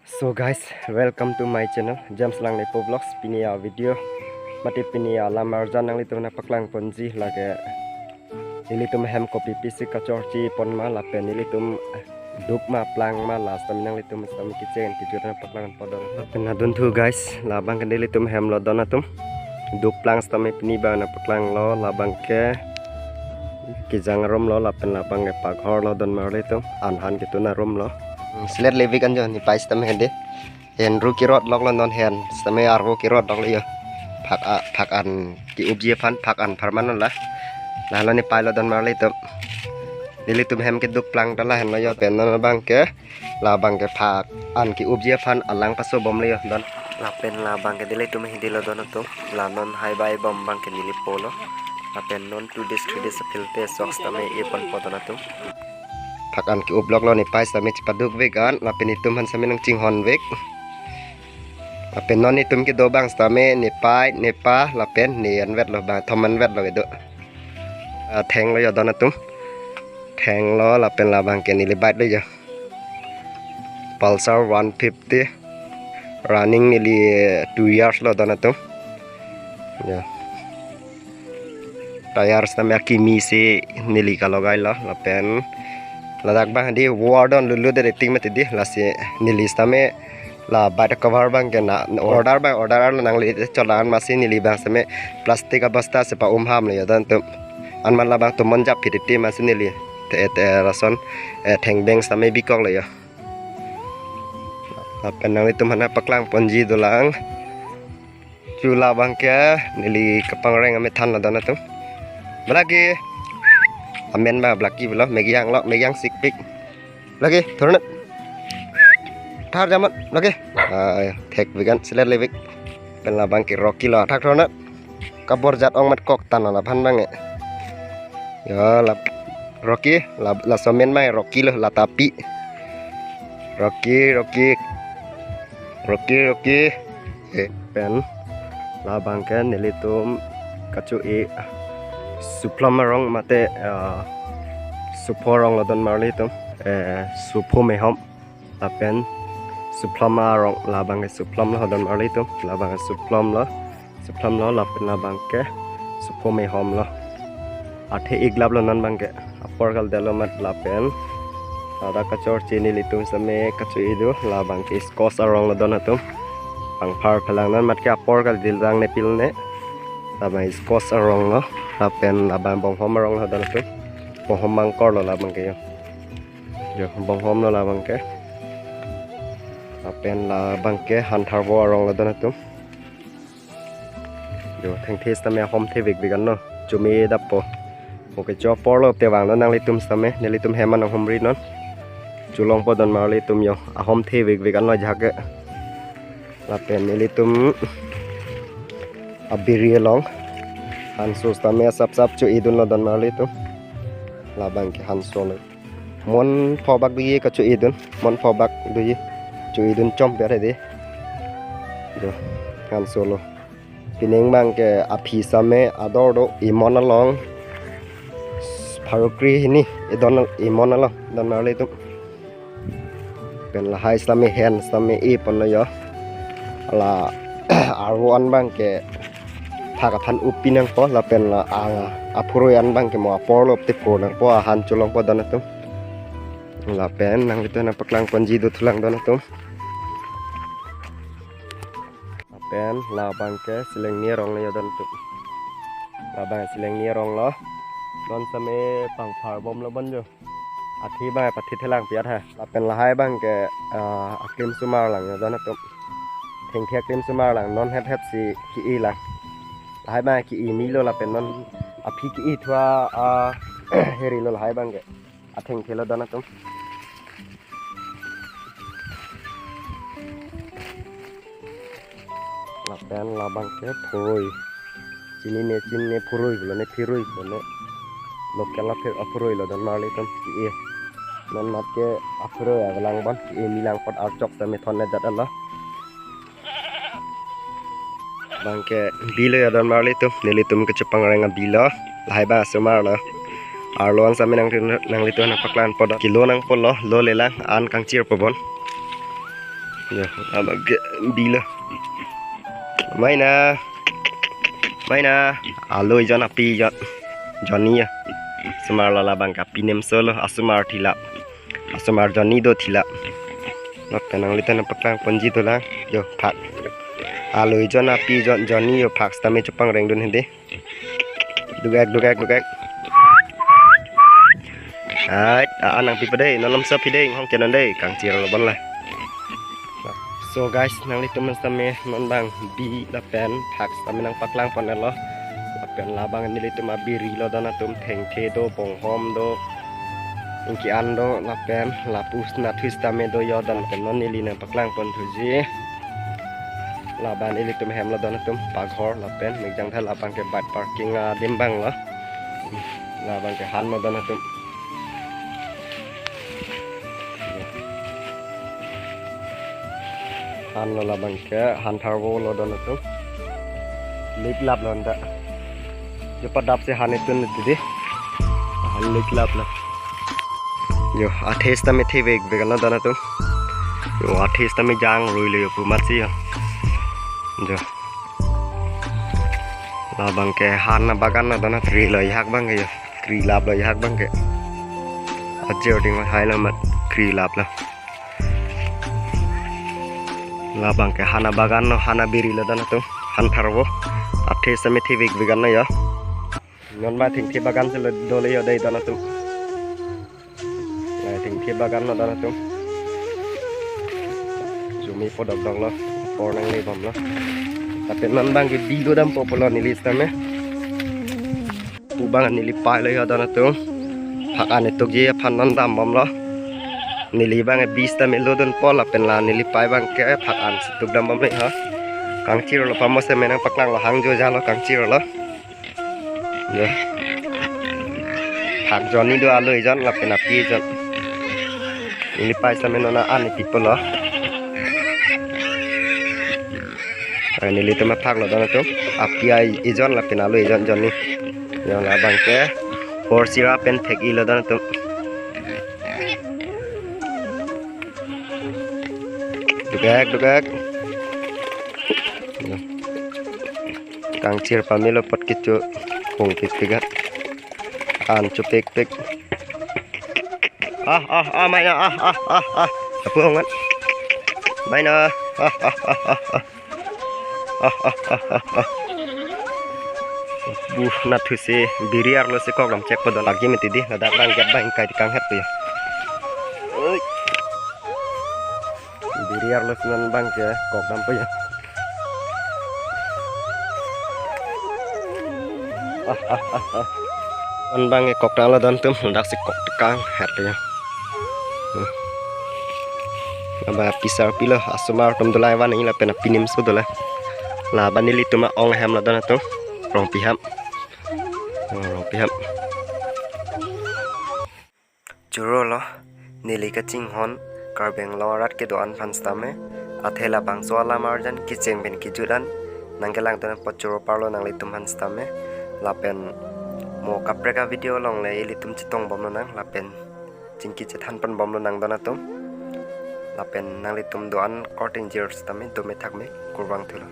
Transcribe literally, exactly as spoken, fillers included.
So guys, welcome to my channel, James Langlepo Vlogs. Pini a video mate pini alam arjan nanglitum nangpaklang ponji lake nelitum hem kopipisi kachorchi pon ma lapen nelitum duk ma plang ma last time nanglitum sami kichen kijut nangpaklang pon dun. Lapen adun thu guys, labang ke nelitum hem lo don atum. Duk plang sitame pini abang nangpaklang lo, labang ke kejang arum lo lapen labang ke paghor lo don marli atum, an han ketun arum lo. Hmm, selet levik anjo nepei sitame hedi. Hen ru kerot lok lo non hen sitame arvo kerot lok lo yo. Phak a, phak an ke-upji aphan phak an pharman lo la. Lahelo nepei lo don marli atum. Nelitum hem keduk plang ta lahenlo yo pen non abang ke labang ke phak an ke-upji aphan alang paso bom le yo don. Lapen labang ke nelitum hedi lo don atum. La non hai bai bom abang ke neli po lo. Lapen non two days, three days aphi te sok sitame e pon po don atum. Phak an ke-up lok lo nepei sitame chepaduk vek an. Lapen itum aphan sitame nangchinghon vek. Lapen non itum kedo abang sitame nepei, nepa, lapen ne anvet lo bang, thom anvet lo kedo. Ah, theng lo yo don atum. Theng lo lapen labang ke neli bike lo yo. Pulsar one fifty. Running neli two years lo don atum. Ya. Tire sitame akimi si neli kalogai lo lapen ladak abang hedi war don lulu de ting mati di lasi neli sitame la bike cover abang ke na order abang order arlo nangli cholang masi neli abang sitame plastic abosta si pa-um ham lo yo don atum. Anman labang tumon jap phit ti masi neli te te lason, eh, thengbeng sitame bikok lo yo. Lapen nanglitum aphan nangpaklang ponji dolang. Chu labang ke neli kapangreng amethan lo don atum. Blaki. Amen ba Blaki pulo, megi ang lo, megi ang sikpik. Blaki, thurnat. Thar jamat, Blaki. Ah, thek vek an, selet levik. Pen labang ke Rocky lo, thak thurnat. Kabor jat ong mat kok tan lo aphan abang e. Yo, lap Rocky, la, laso amen abang Rocky lo, la tapi. Rocky, Rocky. Rocky, Rocky. Eh, pen labang ke nelitum kacho-e Suphlom arong mate, ah, Supho arong lo don marli atum. Eh, Supho mehom. Lapen Suphlom arong labang ke Suphlom lo don marli atum. Labang ke Suphlom lo. Suphlom lo lapen labang ke Supho mehom lo. Athe iglap lo non abang ke. Apor kal delo mat lapen. Ladak kachorchi nelitum sitame kacho-e do labang ke Scotch arong lo don atum. Pangphar phelang non mat ke apor kal dil jang ne pil ne. Labang Scotch arong lo. Lapen labang Bonghom arong lo don atum. Bonghom mangkor lo labang ke yo. Yo, Bonghom lo labang ke. Lapen labang ke Hantharvo arong lo don atum. Yo, thengthe sitame ahom the vek vek an no. Chumi dap po. Okay, cho apor lo te vang lo nanglitum sitame. Nelitum hem an nanghumri non. Cholong po don marli atum yo. Ahom the vek vek an lo jake. Lapen nelitum abiri along. Hanso sitame asap sap cho-e dun lo don marli atum. Labang ke hanso lo. Mon pho bak doji kacho-e dun. Mon pho bak doji. Cho-e dun chom per hedi. Jo, hanso lo. Pining abang ke aphi sitame ador do imon along. Pharo kre hini idon imon along. Don marli atum. Pen lahai sitame hen sitame e pon lo yo. Ala arvo an abang ke phak aphan upi nangpo lapen la ang aphurui an abang ke mo apor lo te pho nangpo ahan cholong po don atum. Lapen nanglitum nangpaklang ponji dothulang don atum. Lapen labang ke Selengni arong lo yo don atum. Labang Selengni arong lo. Non sitame pangphar bom lo bon jo. Athi abang pathi thelang piat ha. Lapen lahai abang ke, ah, aklim sumar lang yo don atum. Thengthe aklim sumar lang non het het si ki-e lang. Lahai abang ki-e mi lo lapen non aphi ki-e thua, ah, heri lo lahai abang ke. Athengthe lo don atum. Lapen labang ke phurui. Chini ne chini ne phurui lo ne phirui lo ne. Local la phir aphurui lo don marli atum ki-e. Non mat ke aphurui avelang bon ki-e mi lang pot archok ta methon ne jat lo. Abang ke bi lo yo don marli atum, nelitum kechepangreng abi lo, lahai abang asomar lo. Arlo an sitame nang nanglitum nangpaklang po do. Kilo nangpo lo, lo lelang, an kangchir po bon. Yo, abang ke bilo. Maina. Maina. Alo ejon api ejon. Johnny ya. Osomar lo labang ke api nemso lo, osomar thilap. Osomar Johnny do thilap. Lapen nanglitum nangpaklang ponji dolang. Yo, phak. Alo ejon api ejon Johnny yo phak sitame chepangrengdun hedi. Dugak, dugak, dugak. Ai, a, anang pi pa dei, non lam sa pi dei, hong kenan dei, kangchir lo bon la. So guys, nanglitum sitame non abang bi lapen phak sitame nangpaklang pon lo. Lapen labang nelitum abiri lo don atum, thengthe do, bonghom do, ingki an do, lapen lapu nathu sitame do yo don, lapen non neli nangpaklang pon thuji. Labang ilitum hem lo don atum, paghor lapen mekjang tha labang ke bike parking adim abang lo. Labang ke han lo don atum. Han lo labang ke, han tharvo lo don atum. Lik lap lo anta. Jo padap si han itun itu di. Han lik lap lo. Yo, athe sitame thevek vek lo don atum. Yo, athe sitame jang rui lo yo pu amatsi yo. Jo. Labang ke han abagan lo don atum, kri lo ihak abang ke yo. Kri lap lo ihak abang ke. Ajer ding hai lo amat kri lap lo. Labang ke han abagan lo, han abiri lo don atum. Han tharvo. Athe sitame thevek vek lo yo. Non abang thengthe bagan si lo dolo yo dei don atum. Lai thengthe bagan lo don atum. Jumi po dokdok lo, apor nangle bom lo. Lapen non abang ke bilo dampo pulo neli sitame. Pu abang neli pai lo yo don atum. Phak an itukji aphan non dam bom lo. Neli abang ke bi sitame lo dunpo lapen la neli pai abang ke phak an si tuk dam bom lo ha. Kangchir lo pamo sitame nangpaklang lo, hang jo ja lo kangchir lo. Yo. Phak Johnny do, alo ejon lapen api ejon. Neli pai sitame non an ipi pulo. Ai, nelitum aphak lo don atum. Api ai ejon lapen alo ejon Johnny. Yo, labang ke. Por sira pen thek-i lo don atum. Dugak, dugak. Yo. Kangchir pamelo apot kecho hung pikpik an. An chopikpik. Ah, ah, ah, maina, ah, ah, ah, ah. Apu hongan. Maina, ah, ah, ah, ah, ah. Ah, ah, ah, ah, ah. Bu, nathu si biri arlo si kok dam chek po don lagi mati di, ladak abang gate abang kai di kanghet tu ya. Oi. Biri arlo si non abang ke kok dam po ya. Ah, ah, ah, ah. Non abang ke kok dam lo don atum, ladak si kok tekang het ya. Hmm. Labang api sarpi lo, osomar atum dolang van nangji lapen api nemso dolang. Labang nelitum a-ong ahem lo don atum, Rongpi ham. Oh, Rongpi ham. Choro lo, neli kachinghon Karbi Anglong arat kedo-an aphan sitame, athe labangso alam arjan kecheng pen kejut an nangkelangdun apot choro parlo nanglitum aphan sitame. Lapen mo kaprek avideo along le ilitum chetong bom lonang, lapen chingki chethan pon bom lonang don atum. Lapen nanglitum do-an korte ingjir sitame dome thakme, kurvangthu lo.